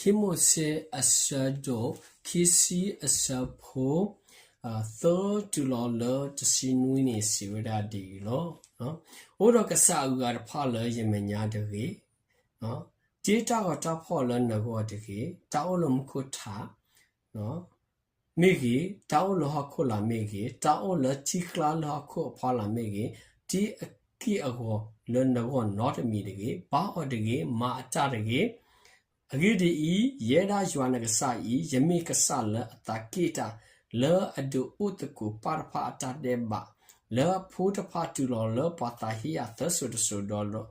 ခံမိၤၡ့အဆၢဒိၣ်ခံဆံအဆၢဖိ သၢတုၤလီၤလၢတဆံနွံန့ၣ် စံးဝဲဒၣ်ဒ်အံၤလီၤ. အိၣ်ဒီးကစၢ်အဂၤတဖၣ်လၢယမဲာ်ညါတဂ့ၤ, တ့တၢ်ဂီၤတၢ်ဖီၣ်လၢနဂီၢ်တဂ့ၤ, တၢ်အိၣ်လၢမူခိၣ်ထး မ့ၢ်ဂ့ၤ, တၢ်အိၣ်လၢဟီၣ်ခိၣ်လာ်မ့ၢ်ဂ့ၤ, တၢ်အိၣ်လၢထံကျါလၢဟီၣ်ခိၣ်အဖီလာ်မ့ၢ်ဂ့ၤ, တ့အက့ၢ်အဂီၤလၢနဂီၢ်နီတမံၤတဂ့ၤ, ဘါအီၤတဂ့ၤ, မၤအတၢ်တဂ့ၤ. အဂ့ၢ်ဒ်အံၤ, ယဲဒၣ်ယွၤနကစၢ်အံၤ, ယမ့ၢ်ကစၢ်လၢအသးက့ၣ်တၢ်, လၢအဒုးအိၣ်သကိးပၢ်တဖၣ်အတၢ်ဒဲးဘး, လၢအဖိတဖၣ်တုၤလီၤလၢပှၤသးဟ့အသၢစိၤတစိၤ, ဒီးလၢ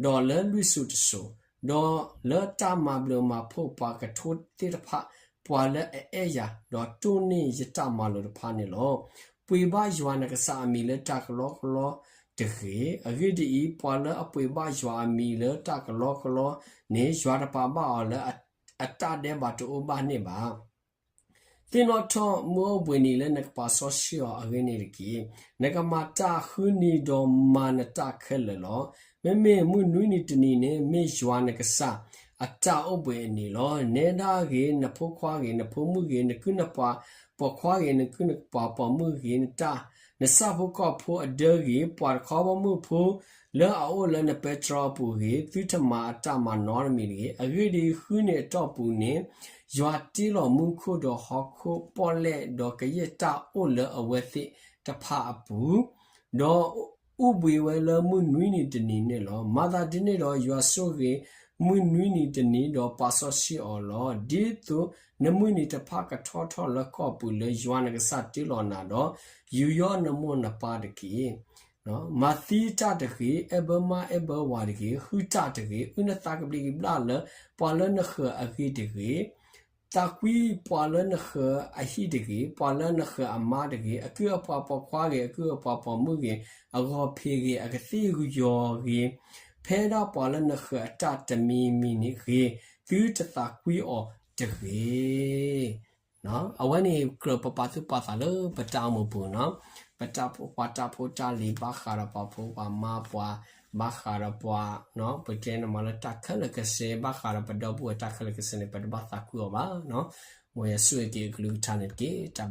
လွံၢ်စိၤတစိၤ, ဒီးလၢတၢ်မၤဘျုးမၤဖှိၣ်ပှၤကထိသ့ၣ်တဖၣ်, ပှၤလၢအအဲၣ်ယၤ, ဒီးတိၢ်န့ၢ်ယတၢ်မၤလိာ်တဖၣ်န့ၣ်လီၤ. ပှ့ၤဘၣ်ယွၤနကစၢ်အမံၤလၢတၢ်ကလီကလီတဂ့ၤ. အဂ့ၢ်ဒ်အံၤ, ပှၤလၢအပှ့ၤဘၣ်ယွၤအမံၤလၢတၢ်ကလီကလီန့ၣ် ယွၤတပာ်ဘၣ်အီၤလၢအတၢ်ဒဲးဘးတအိၣ်ဘၣ်န့ၣ်ဘၣ်. သ့ၣ်နီၣ်ထီၣ်မုၢ်အိၣ်ဘှံးနံၤလၢနကပာ်စီဆှံအီၤအဂ့ၢ်န့ၣ်တက့ၢ်. နကမၤတၢ်ဃုနံၤဒီးမၤနတၢ်ခဲလၢာ်လီၤ. မ့မ့ၢ်မုၢ်နွံနံၤတနံၤန့ၣ် မ့ၢ်ယွၤနကစၢ်အတၢ်အိၣ်ဘှံးအနံၤလီၤ. နဲဒၣ်ဂ့ၤ, နဖိခွါဂ့ၤ, နဖိမုၣ်ဂ့ၤ, နကုၢ်နပှၤပိာ်ခွါဂ့ၤ, နကုၢ်နပှၤပိာ်မုၣ်ဂ့ၤ, နတၢ်, နဆၣ်ဖိကီၢ်ဖိအဒၢဂ့ၤ, ပှၤတခီဘီမုၢ်ဖိ လၢအအိၣ်လၢနပဲတြီအပူၤဂ့ၤ, သုတမၤအတၢ်မၤနီတမံၤတဂ့ၤ. အဂ့ၢ်ဒ်အံၤ, ဃုနံၤအတီၢ်ပူၤန့ၣ် ယွၤတ့လီၤမူခိၣ်ဒီးဟီၣ်ခိၣ်ပီၣ်လဲၣ်, ဒီးကယဲၢ်တၢ်အိၣ်လၢအဝဲသ့ၣ်တဖၣ်အပူၤ, ဒီးအိၣ်ဘှံးဝဲလၢမုၢ်နွံနံၤတနံၤန့ၣ်လီၤ. မၤသးဒ်န့ၣ်ဒီး ယွၤဆိၣ်ဂ့ၤမုၢ်နွံနံၤတနံၤ, ဒီးပာ်စီဆှံအီၤလီၤ. ဒ်သိးနမုၢ်နံၤတဖၣ်ကထီထီၣ်လၢကီၢ်ပူၤ လၢယွၤနကစၢ်တ့လီၤနၤဒီး, ယူးယီၣ်နမိၢ်နပၢ်တက့ၢ်. မၤသံတၢ်တဂ့ၤ, အဲၣ်ဘၢမါအဲၣ်ဘၢဝၤတဂ့ၤ, ဟုၣ်တၢ်တဂ့ၤ, အုၣ်နသးကဘျံးကဘျၣ်လၢပှၤလၢနဃၢၤအဂ့ၢ်တဂ့ၤ, သးကွံပှၤလၢနဃၢၤအဟံၣ်တဂ့ၤ, ပှၤလၢနဃၢၤအမါတဂ့ၤ, အကုၢ်အပှၤပိာ်ခွါဂ့ၤ, အကုၢ်အပှၤပိာ်မုၣ်ဂ့ၤ, အဂီၤဖံးဂ့ၤ, အကသ့ၣ်ယီၤဂ့ၤ, ဖဲဒၣ်ပှၤလၢနဃၢၤအတၢ်တမံၤမံၤန့ၣ်ဂ့ၤ, သုတသးကွံအီၤတဂ့ၤ. အဝဲန့ၣ်ကြၢးပပာ်သူၣ်ပာ်သးလၢပတၢ်အိၣ်မူပူၤနီၤ, ပတၢ်ပှၤတၢ်ဖိတၢ်လံၤ ဘၣ်ဃးဒီးပှၤဖိပှၤမါပှၤ, ဘၣ်ဃးဒီးပှၤ, ပကျဲန့ၣ်မးလၢတၢ်ခဲလၢာ်ကစ့, ဘၣ်ဃးဒီးပဒီပုၢ်ဝဲၢ်တၢ်ခဲလၢာ်ကစ့န့ၣ် ပတဘၣ်သးကွံအီၤဘၣ်. မ်ယွၤဆိၣ်ဂ့ၤက့ၤအကလုၢ်ကထါန့ၣ်တက့ၢ်. တၢ်ဘျုး